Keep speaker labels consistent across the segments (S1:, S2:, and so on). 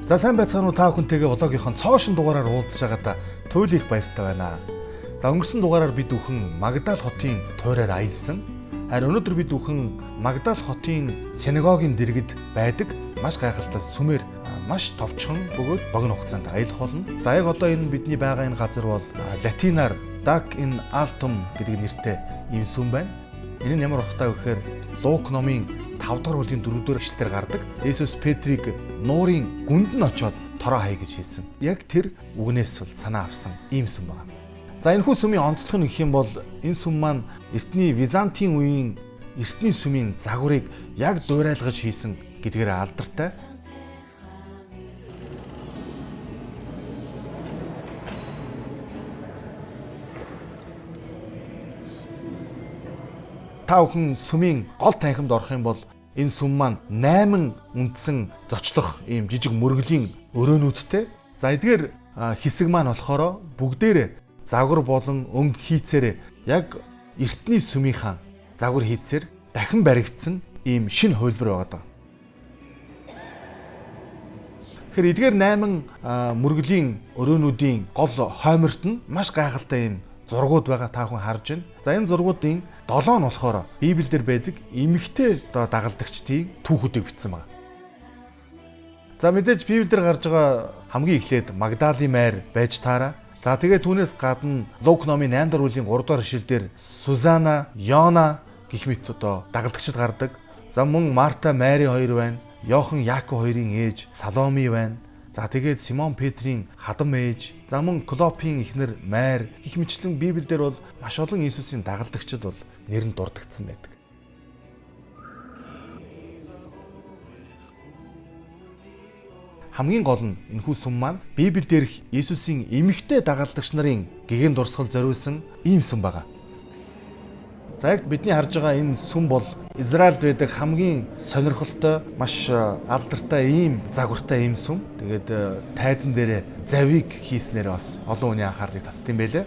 S1: За сайн байцгаана уу, та бүхэнтэйгээ влогийнхон цоошин дугаараар уулзж байгаадаа туйл их баяртай байна. За өнгөрсөн дугаараар бид бүхэн Магдал хотын туйраар аялсан. Харин өнөөдөр бид бүхэн Магдал хотын синагогийн дэргэд байдаг маш гайхалтай сүмээр маш товчхон бөгөөд богино хугацаанд аялах болно. За яг одоо энэ бидний байгаа энэ газар бол латинаар Duc in Altum гэдэг нэртэй ийм сүм байна. Энэ нь ямар утгатай вэ гэхээр Лук номын 5 дугаар бүлгийн 4 дугаар эшлэлээр гардаг. Есүс Петрийг нуурын гүнд нь очиод тороо хай гэж хэлсэн. Яг тэр үгнээс бол санаа авсан ийм сүм байна. За энэхүү сүмийн онцлог нь гэх юм бол энэ сүм маань эртний Византын үеийн эртний сүмийн загварыг яг дуурайлгаж хийсэн гэдгээр алдартай. Та бүхэн сүмийн гол танхимд орох юм бол энэ сүм маань 8 үндсэн зочлох ийм жижиг мөргөлийн өрөөнүүдтэй. За эдгээр хэсэг маань болохоор бүгдээрээ загвар болон өнгө хийцээрээ яг эртний сүмийнхаа загвар хийцээр дахин баригдсан ийм шинэ хувилбар байгаа. Тэгэхээр эдгээр 8 мөргөлийн өрөөнүүдийн гол хойморт нь маш гайхалтай ийм зургууд байгаа, та хүн харж байна. За энэ зургуудын 7 нь болохоор Библиэлд байдаг эмэгтэй одоо дагалдагчдын түүхүүдийг бичсэн байна. За мэдээж Библиэлд гарч байгаа хамгийн эхлээд Магдалины майр байж таараа. За тэгээ түүнээс гадна Лук номын 8 дугаар бүлгийн 3 дугаар ишлэлдэр Сузана, Йона гэх мэт одоо дагалдагчид гардаг. За мөн Марта, Мари хоёр байна. Йохан, Яаков хоёрын ээж Саломи байна. За тэгээд Симон Петрийн хадам ээж, за мөн Клопийн эхнэр Майр гэх мэтчлэн Библиэлд бол маш олон Иесусийн дагалдагчид бол нэр нь дурддагдсан байдаг. Хамгийн гол нь энэхүү сүм маань Библиэлд дээрх Иесусийн эмэгтэй дагалдагч нарын гэгээн дурсгал зориулсан ийм сүм байгаа. За яг бидний харж байгаа энэ сүм бол Израильд байдаг хамгийн сонирхолтой, маш алдартай ийм загвартай ийм сүм. Тэгээд тайзан дээрээ завийг хийснээр бас олон хүний анхаарлыг татд юм байлээ.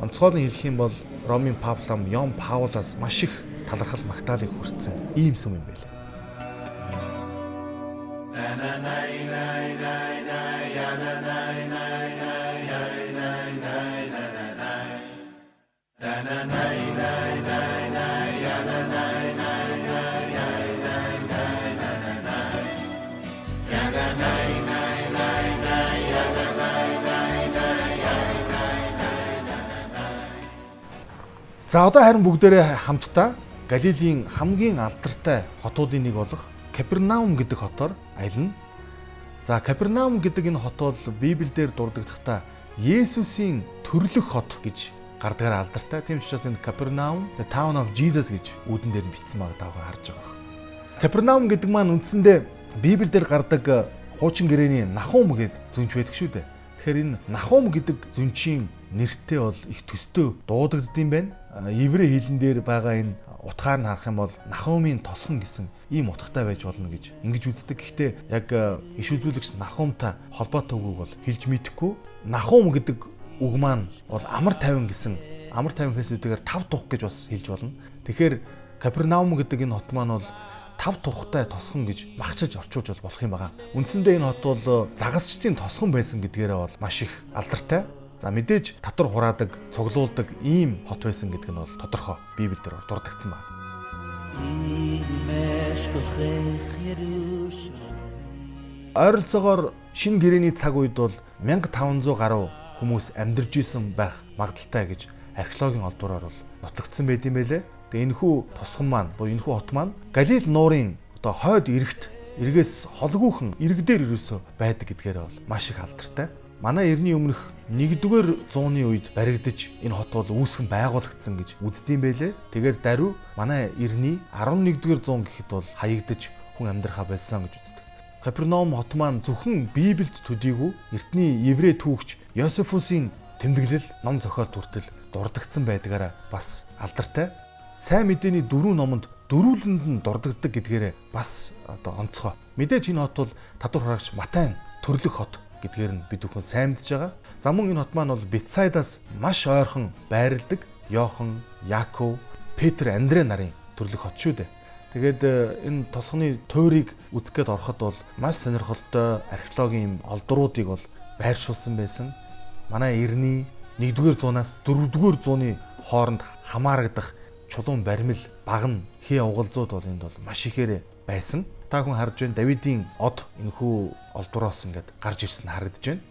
S1: Онцгой нь хэлэх юм бол Ромын пап лам Йон Паулаас маш их талархал магтаалыг хүртсэн ийм сүм юм байлээ. За одоо харин бүгдээрээ хамтдаа Галилийн хамгийн алдартай хотуудын нэг болох Капернаум гэдэг хотоор аялна. За Капернаум гэдэг энэ хот бол Библиэлд дурддахдаа Есүсийн төрлөх хот гэж гардгаар алдартай. Тийм ч учраас энэ Капернаум, the town of Jesus гэж үүдэн дээр нь бичсэн байгааг та бүхэн харж байгаа. Капернаум гэдэг маань үндсэндээ Библиэлд гардаг хуучин гэрээний Нахум гэдэг зүнч байдаг шүү дээ. Тэгэхээр энэ Нахум гэдэг зүнчийн нэртэй бол их төстөө дуудагддаг юм байна. Еврей хэлэн дээр байгаа энэ утгаар нь харах юм бол Нахумын тосгон гэсэн ийм утгатай байж болно гэж ингэж үздэг. Гэхдээ яг иш үзүүлэгч Нахумтай холбоотой үгийг бол хэлж мэдэхгүй. Нахум гэдэг үг маань бол амар тайван гэсэн, амар тайван гэхээс үүдгээр тав тух гэж бас хэлж болно. Тэгэхээр Капернаум гэдэг энэ хот маань бол тав тухтай тосгон гэж махчилж орчуулж болох юм байгаа. Үндсэндээ энэ хот бол загасчдын тосгон байсан гэдгээрээ бол маш их алдартай. За мэдээж татвар хураадаг, цуглуулдаг ийм хот байсан гэдэг нь бол тодорхой Библиэлд дурддагдсан байна. Ойролцоогоор шинэ гэрээний цаг үед бол 1500 гаруй хүмүүс амьдарч исэн байх магадaltaй гэж археологийн олдвороор бол нотогдсон байт юм байлээ. Тэгээ энэхүү тосгон маань, буюу энэхүү хот маань Галил нуурын одоо хойд эрэгт, эргээс холгүйхэн иргэдээр ерөөсөө байдаг гэдгээр бол маш их алдартай. Манай эртний өмнөх 1-р зууны үед баригдаж энэ хот бол үүсгэн байгуулагдсан гэж үздэг юм байлээ. Тэгээд даруй манай эртний 11-р зуун гэхэд бол хаягдаж хүн амьдрахаа болсон гэж үздэг. Капернаум хот маань зөвхөн Библиэд төдийгүй эртний еврей түүхч Йосефусын тэмдэглэл, ном зохиолт хүртэл дурддагдсан байдгаараа бас алдартай. Сайн мэдээний 4 номонд дөрвөлөнд нь дурддагддаг гэдгээрээ бас одоо онцгой. Мэдээж энэ хот бол татвар хураагч Матай төрлөх хот гэдгээр нь бид бүхэн сайн мэдж байгаа. За мөн энэ хот маань бол Бетсайдаас маш ойрхон байрладаг Йохан, Яаков, Петр, Андре нарын төрлөх хот шүү дээ. Тэгээд энэ тосгоны туйрыг үзэх гээд ороход бол маш сонирхолтой археологийн олдруудыг бол байршуулсан байсан. Манай эртний 1-р зуунаас 4-р зууны хооронд хамаарагдах чулуун баримл, багна, хий угалзууд бол энд бол маш ихээр байсан. Та хүн харж байна, Давидын од энэхүү олдвороос ингээд гарч ирсэн харагдаж байна.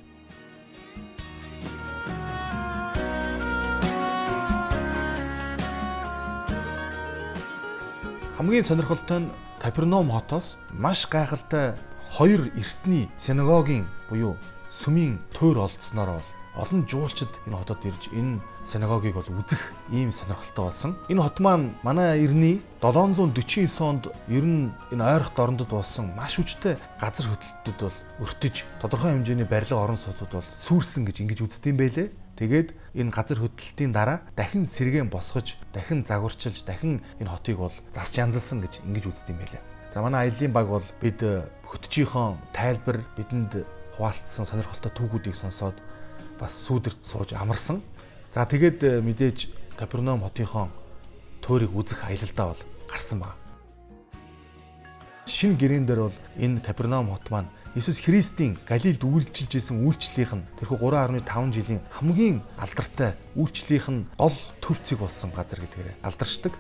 S1: Хамгийн сонирхолтой нь Капернаум хотоос маш гайхалтай хоёр эртний синагогийн буюу сүмийн туйр олдсноор бол олон жуулчид энэ хотод ирж энэ синагогийг бол үзэх ийм сонирхолтой болсон. Энэ хот маань манай эртний 749 онд ер нь энэ ойрох дорнодод болсон маш хүчтэй газар хөдлөлтөд бол өртөж тодорхой хэмжээний барилга орон сууцуд бол сүрсэн гэж ингэж үздэг юм байлээ. Тэгээд энэ газар хөдлөлтийн дараа дахин сэргээн босгож, дахин загварчилж, дахин энэ хотыг бол засч янзалсан гэж ингэж үздэг юм байлээ. За манай аяллаа баг бол бид хөтжийнхөө тайлбар бидэнд хуваалцсан сонирхолтой түүхүүдийг сонсоод бас сүүдэрт сууж амарсан. За тэгээд мэдээж Капернаум хотынхон туйрыг үзэх аялалдаа бол гарсан байна. Шинэ гэрээн дээр бол энэ Капернаум хот маань Иесус Христийн Галилд үйлчилж исэн үйлчлэлийнх нь тэрхүү 3.5 жилийн хамгийн алдартай үйлчлэлийнх нь гол төв цэг болсон газар гэдгээр алдаршдаг.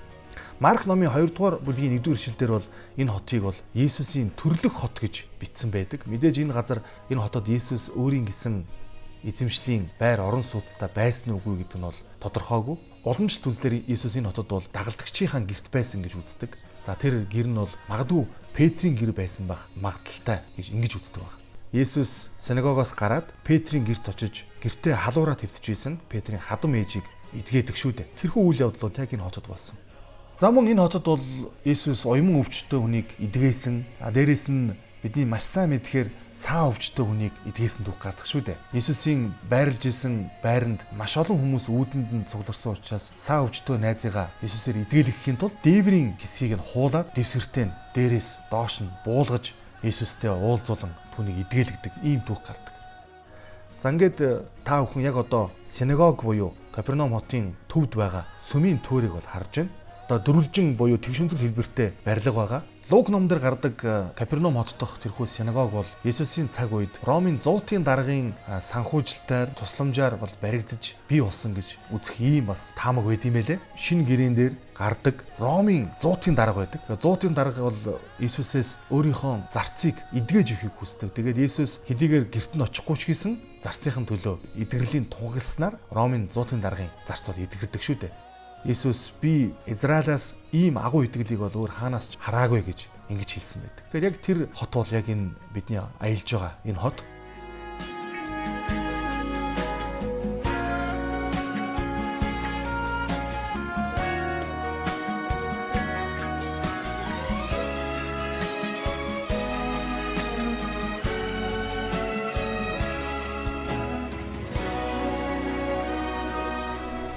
S1: Марк номын 2-р бүлгийн 1-р ишлэл дээр бол энэ хотыг бол Иесусийн төрлөх хот гэж бичсэн байдаг. Мэдээж энэ газар энэ хотод Иесус өөрийн гэсэн эзэмшлийн байр орон сууцтай байсан үгүй гэдэг нь бол тодорхойгүй. Уламжлалт үзлээр Иесус энэ хотод бол дагалдагчийнхаа гэрт байсан гэж үздэг. За тэр гэр нь бол магадгүй Петрийн гэр байсан байх магадлалтай гэж ингэж үздэг байна. Иесус синагогоос гараад Петрийн гэрт очиж гэртээ халуураа твтж байсан Петрийн хадам ээжийг эдгээдэг шүү дээ. Тэрхүү үйл явдал бол яг энэ хотод болсон. За мөн энэ хотод бол Иесус уяман өвчтөй хүнийг эдгээсэн. А дээрэс нь бидний маш сайн мэдхээр саа өвчтөй хүнийг эдгээсэн түүх гардаг шүү дээ. Иесусийн байрлаж исэн байранд маш олон хүмүүс үүдэнд нь цугларсан учраас саа өвчтөй найзыгаа Иесусээр эдгэлэхийн тулд дээврийн хэсгийг нь хуулаад дэвсгэртэй нь дээрээс доош нь буулгаж Иесустэй уулзуулан түүнийг эдгэлэгдэг ийм түүх гардаг. За ингээд та бүхэн яг одоо синагог буюу Капернаум хотын төвд байгаа сүмийн туйрыг бол харж байна. Одоо дөрвөлжин буюу тэгш өнцөг хэлбэртэй барилга байгаа. Лук ном дээр гардаг Капернаум хот дахь тэрхүү синагог бол Иесусийн цаг үед Ромын зуутын даргын санхүүжилтээр тусламжаар бол баригдаж бий болсон гэж үзэх ийм бас таамаг байд юм байлээ. Шинэ гэрээн дээр гардаг Ромын зуутын дарга байдаг. Зуутын дарга бол Иесусээс өөрийнхөө зарцыг эдгэж өгөхийг хүсдэг. Тэгээд Иесус хэдийгээр гэрт нь очихгүй ч гэсэн зарцынхын төлөө эдгэрлийн тугалснаар Ромын зуутын даргын зарц бол эдгэрдэг шүү дээ. Иесус би Израилаас ийм агуу итгэлийг бол өөр хаанаас ч хараагүй гэж ингэж хэлсэн байдаг. Тэгэхээр яг тэр хот бол яг энэ бидний аялж байгаа энэ хот.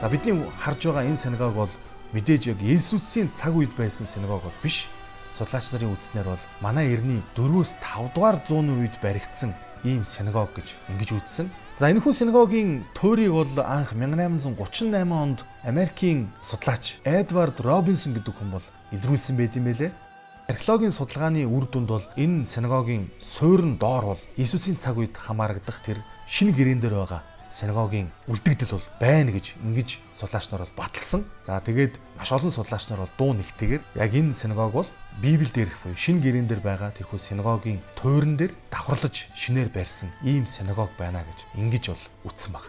S1: За бидний харж байгаа энэ синагог бол мэдээж яг Иесусийн цаг үед байсан синагог бол биш. Судлаач нарын үзснээр бол манай эртний 4-5 дугаар зууны үед баригдсан ийм синагог гэж ингэж үзсэн. За энэхүү синагогийн туйрыг бол анх 1838 онд Америкийн судлаач Эдвард Робинсон гэдэг хүн бол илрүүлсэн байт юм байлээ. Археологийн судалгааны үр дүнд бол энэ синагогийн суурин доор бол Иесусийн цаг үед хамаарагдах тэр шинэ гэрээн дээр байгаа синагогийн үлдэгдэл бол байна гэж ингэж судлаач нар бол баталсан. За тэгээд маш олон судлаач нар бол дуу нэгтэйгээр яг энэ синагог бол Библи дээрх буюу шинэ гэрээн дээр байгаа тэрхүү синагогийн туйран дээр давхарлаж шинээр барьсан ийм синагог байна гэж ингэж бол үтсэн баг.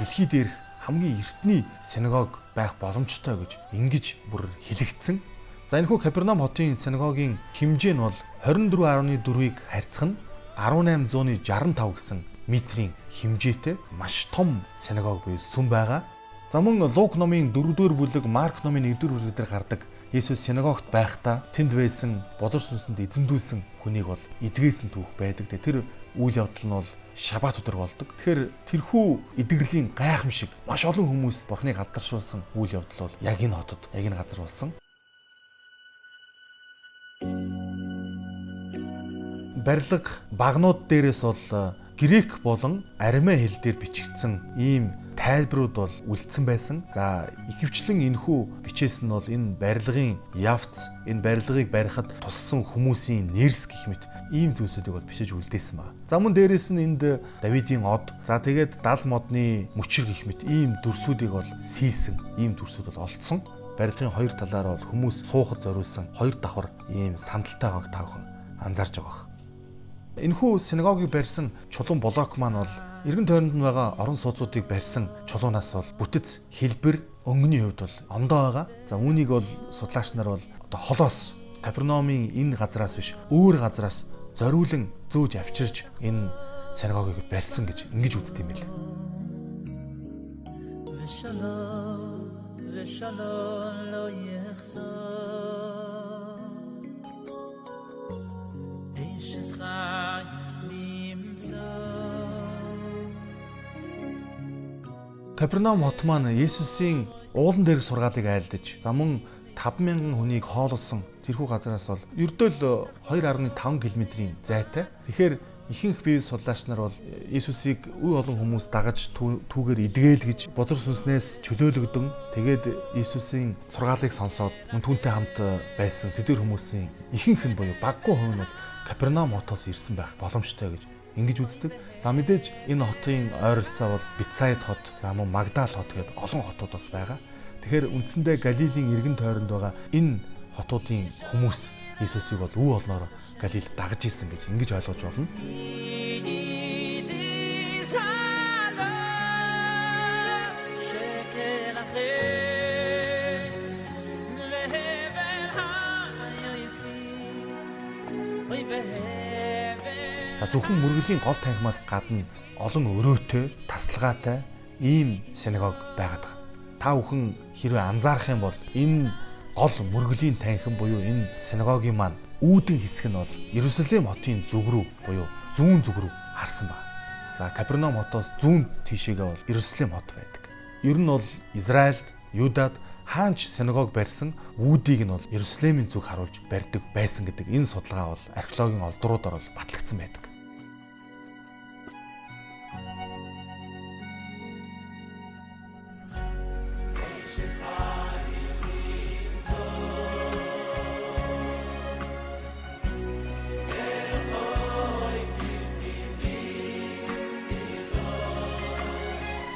S1: Дэлхий дээрх хамгийн эртний синагог байх боломжтой гэж ингэж бүр хэлэгдсэн. За энэхүү Капернаум хотын синагогийн хэмжээ нь бол 24.4-ийг харьцах нь 1865 гэсэн метрийн хэмжээтэй маш том синагог буюу сүм байгаа. За мөн Лук номын 4-р бүлэг, Марк номын 1-р бүлэг дээр гардаг Есүс синагогт байхдаа тэнд байсан бозор сүнсэнд эзэмдүүлсэн хүнийг бол эдгээсэн түүх байдаг. Тэр үйл явдал нь бол шабат өдөр болдог. Тэгэхээр тэрхүү эдгэрлийн гайхамшиг маш олон хүмүүс Бурхныг алдаршуулсан үйл явдал бол яг энэ хотод, яг энэ газар болсон. Барилга багнууд дээрээс бол грек болон арамей хэл дээр бичигдсэн ийм тайлбарууд бол үлдсэн байсан. За, ихэвчлэн энэхүү бичээс нь бол энэ барилгын явц, энэ барилгыг барихад туссан хүмүүсийн нэрс гэх мэт ийм зүйлсүүдийг бол бичиж үлдээсэн байна. За, мөн дээрээс нь энд Давидын од, за тэгээд дал модны мөчир гэх мэт ийм дүрсүүдийг бол сийлсэн, ийм дүрсүүд бол олдсон. Барилгын хоёр талаар бол хүмүүс суухад зориулсан хоёр давхар ийм сандалтай байгааг та бүхэн анзаарч байгаа. Энэхүү синагогийг барьсан чулуун блок маань бол эргэн тойронд нь байгаа орон сууцуудыг барьсан чулуунаас бол бүтэц, хэлбэр, өнгөний хувьд бол ондоо байгаа. За, үүнийг бол судлаач нар бол одоо холоос Капернаумын энэ газраас биш өөр газраас зориулан зөөж авчирч энэ синагогийг барьсан гэж ингэж үздэг юм билээ. Капернаум хот маань Есүсийн уулан дээрх сургаалыг айлдаж, за мөн 5000 хүнийг хоололсон тэрхүү газараас бол ердөөл 2.5 км-ийн зайтай. Тэгэхээр ихэнх библи судлаач нар бол Есүсийг үе олон хүмүүс дагаж түүгээр эдгээл гэж бузар сүнснээс чөлөөлөгдөн тэгээд Есүсийн сургаалыг сонсоод мөн түүнтэй хамт байсан тэдгээр хүмүүсийн ихэнх нь буюу багагүй хувь нь бол Капернаум хотоос ирсэн байх боломжтой гэж ингэж үздэг. За, мэдээж энэ хотын ойролцоо бол Битсайд хот, за мөн Магдал хот гээд олон хотууд бас байгаа. Тэгэхээр үндсэндээ Галилийн эргэн тойронд байгаа энэ хотуудын хүмүүс Иесусыг бол үе олноор Галилд дагаж исэн гэж ингэж ойлгож болно. За, зөвхөн мөргөлийн гол танхимаас гадна олон өрөөтэй, тасалгаатай ийм синагог байгаад байгаа. Та бүхэн хэрвээ анзаарах юм бол энэ гол мөргөлийн танхим буюу энэ синагогийн маань үүдэн хэсэг нь бол Иерусалим хотын зүг рүү буюу зүүн зүг рүү харсан байна. За, Капернаум хотоос зүүн тийшээгээ бол Иерусалим хот байдаг. Ер нь бол Израильд, Юдад хаанч синагог барьсан үүдийг нь бол Иерусалимын зүг харуулж барьдаг байсан гэдэг энэ судалгаа бол археологийн олдруудаар бол батлагдсан байдаг.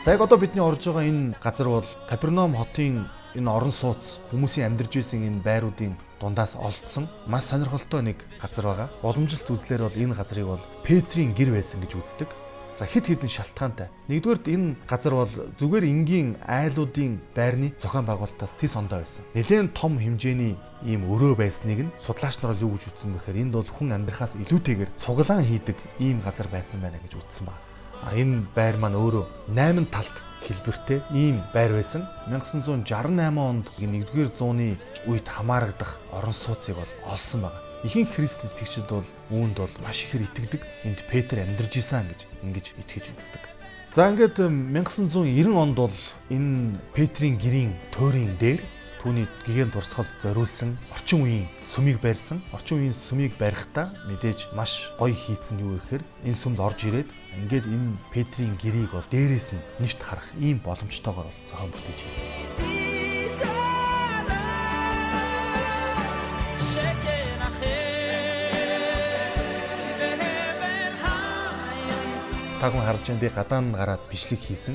S1: За, яг одоо бидний орж байгаа энэ газар бол Капернаум хотын энэ орон сууц хүмүүсийн амьдарч байсан энэ байруудын дундаас олдсон маш сонирхолтой нэг газар байгаа. Уламжлалт үзлээр бол энэ газрыг бол Петрийн гэр байсан гэж үздэг. За, хэд хэдэн шалтгаантай. Нэгдүгээрт энэ газар бол зүгээр энгийн айлуудын байрны зохион байгуулалтаас тис ондоо байсан. Нэлээд том хэмжээний ийм өрөө байсныг нь судлаач нар бол юу гэж үзсэн бэхээр энд бол хүн амьдрахаас илүүтэйгээр цуглаан хийдэг ийм газар байсан байна гэж үзсэн байна. Энэ байр маань өөрөө 8 талт хэлбэртэй ийм байр байсан. 1968 онд 1-р зууны үед хамаарагдах орон сууцыг бол олсон байна. Ихэнх христ итгэгчид бол үүнд бол маш ихээр итгэдэг. Энд Петр амьдарч исэн гэж ингэж итгэж үздэг. За, ингээд 1990 онд бол энэ Петрийн гэрийн туйрын дээр түүний гэгээн дурсгалд зориулсан орчин үеийн сүмийг барьсан. Орчин үеийн сүмийг барихтаа мэдээж маш гоё хийцэн юу гэхээр энэ сүмд орж ирээд ингээд энэ Петрийн гэрийг бол дээрээс нь нэгт харах ийм боломжтойгоор бол зохион бүтээж хийсэн. Та хүн харж байна, би гадаа нь гараад бичлэг хийсэн.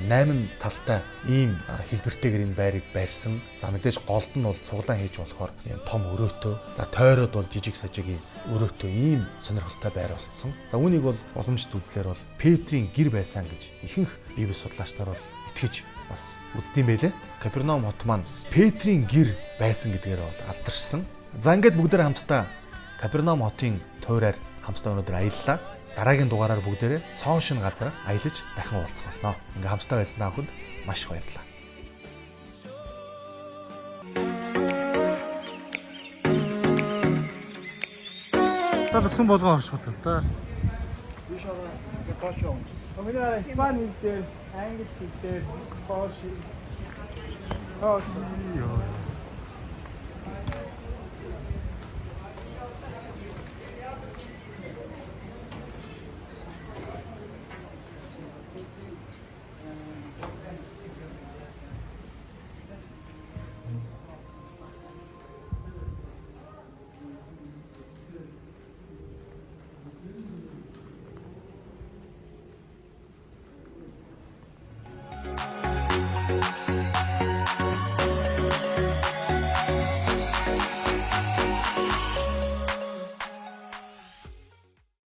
S1: 8 талтай ийм хэлбэртэйгээр энэ байрыг барьсан. За, мэдээж голд нь бол цуглаан хийж болохоор ийм том өрөөтэй. За, тойроод бол жижиг сажиг ийм өрөөтэй ийм сонирхолтой байр болсон. За, үүнийг бол боломжит үзлээр бол Петрийн гэр байсан гэж ихэнх библи судлаач нар бол итгэж бас үздэм байлээ. Капернаум хот маань Петрийн гэр байсан гэдгээр бол алдаршсан. За, ингээд бүгдээр хамтдаа Капернаум хотын туйраар хамтдаа өнөөдөр аяллаа. Дараагийн дугаараар бүгдээрээ цоо шинэ газар аялаж дахин уулзах болно. Ингээ хамтдаа байсан та бүхэнд маш их баярлалаа.
S2: Та өгсөн болгон орших л да.
S3: Биш аа доош явна. Миний испани хэл дээр, англи хэл дээр, доош. Доош.
S2: Йоо.